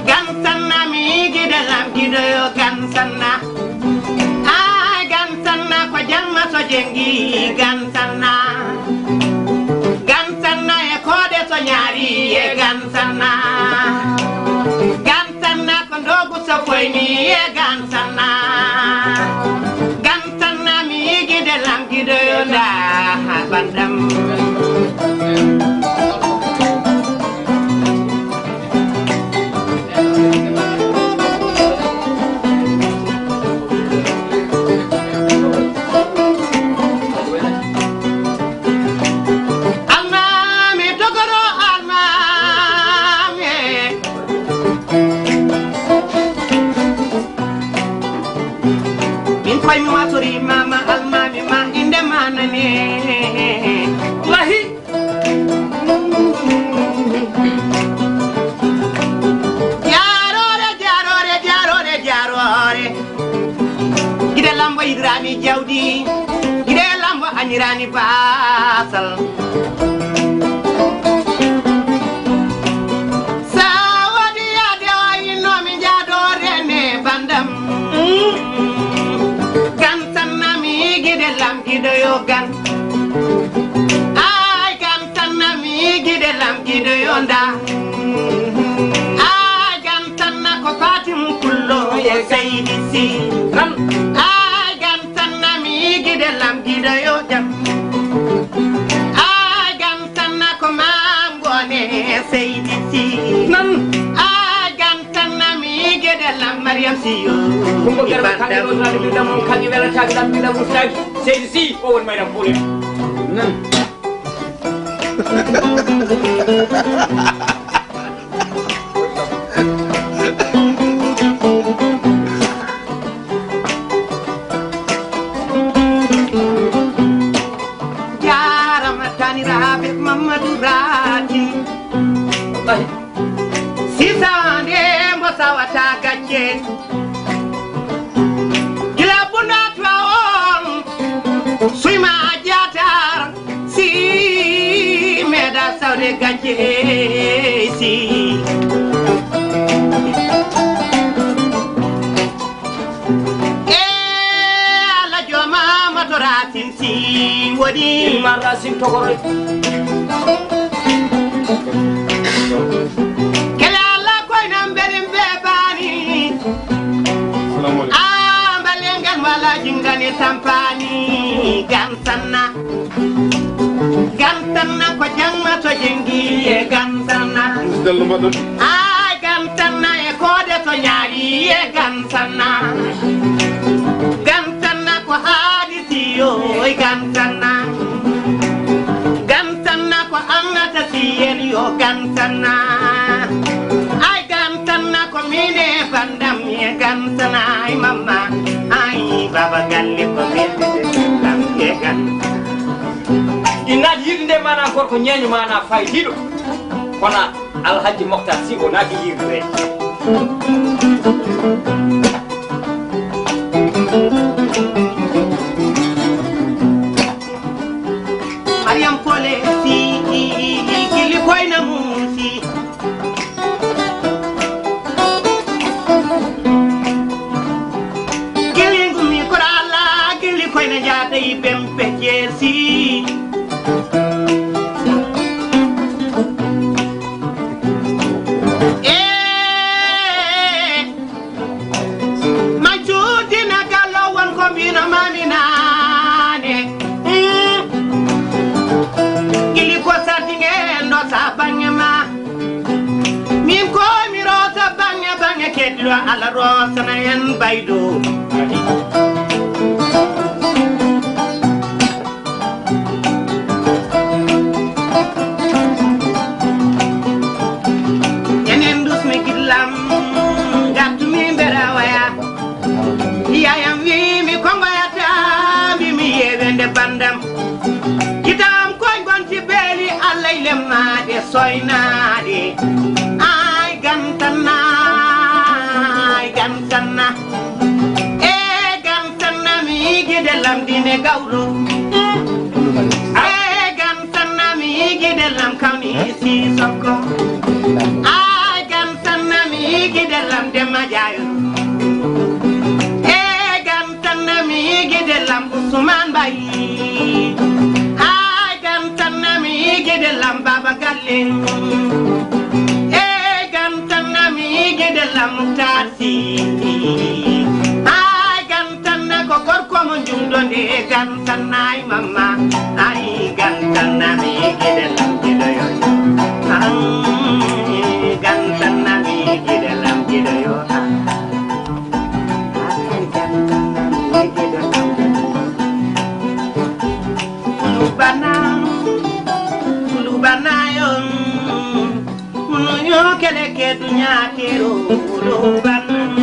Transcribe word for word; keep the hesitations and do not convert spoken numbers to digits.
Gansanna mi yigide lam gidoyo gansanna. Ay gansanna ko jamma so jengi gansanna. Gansanna e koode so ñaari e gansanna. Gansanna ko ndogu so koyni e gansanna. Gansanna mi yigide lam gidoyo nda bandam. Almaami dogoro almaami. Min koy mi watori mama almaami ma inde ma nani. Wahi. Jaarore, jaarore, jaarore, jaarore. Gide lambo yiɗirani jawdi, gide lambo añirani basal. Sa wodi yaade o inno mi jaado rene bandam. Gansanna mi gide lam gidoyo gan. Ay gansanna mi gide lam gidoyo nda. Ay gansanna ko Fatim Kullo e Seydi Si. Ay gansanna mi gide lam gidoyo jam. Ay gansanna ko Maam Ngoone Seydi Si. Ay gansanna mi gide lam Mariam Si yo. Kumba Garba kañum ɗo tan mi ɗam kañum welataake ɗam mi ɗam ruttaaki. Seydi Si o woni mayram kuule. Jaarama taniraaɓe Mamadou Racine. Wallahi. Sisande mbo sawata gacce. Gila bunda tuwa on. Suyma jatar. Si meɗa sawde gacce si. E ala joma moto Racine Si woni. Ilma Racine Togore. Kele ala koy nan berin be bani. Salamu alaikum. Ah, mbalengal wala jingani tampani gansanna. Gantanna ko jamma to jengi e gantanna. Ay gantanna e koode to ñaari e gantanna. Gantanna ko haadi si yo e gantanna. Gantanna ko annata si yen yo gantanna. Ay gantanna ko mine bandam e gantanna ay mamma. Ay baba galle ko mine bandam e gantanna. Innaade yiɗde nde mana gorko ñeeño mana faydiiɗo. Kono Alhaji Moktar Si o naati yirde. Mariam Kole Si, gili koyna mum Si. Gili ngumi korala, gili koyna jaata i bempe jeesi. Eh, ma cuutina gallo won ko mbino mami naane. Mm. Gili ko sardi nge ndo sa bange ma. Min ko mi roota baŋŋe baŋŋe keddiɗo Allah roosana en baydo. Enen dusmi gillam gattumi mbera waya. Yayam wimi ko ngoyata mbimi yewende bandam. Kitam koy gonti beeli Allah e lemmaade soynaade. Ay gantanna, ay gantanna. E gantanna mi gide lamdine gawlo. Suman Bayi, ay gantanami gede lam baba galle. E gantanami gede lam tati. Ay gantanna ko gorko mo jumdo nde gantanay mama. Ay gantanami gede lam gede yo. Ay gantanami gede lam gede yo. Kulubana, kulubana yo, kulu yo kele ke dunya kero kulubana.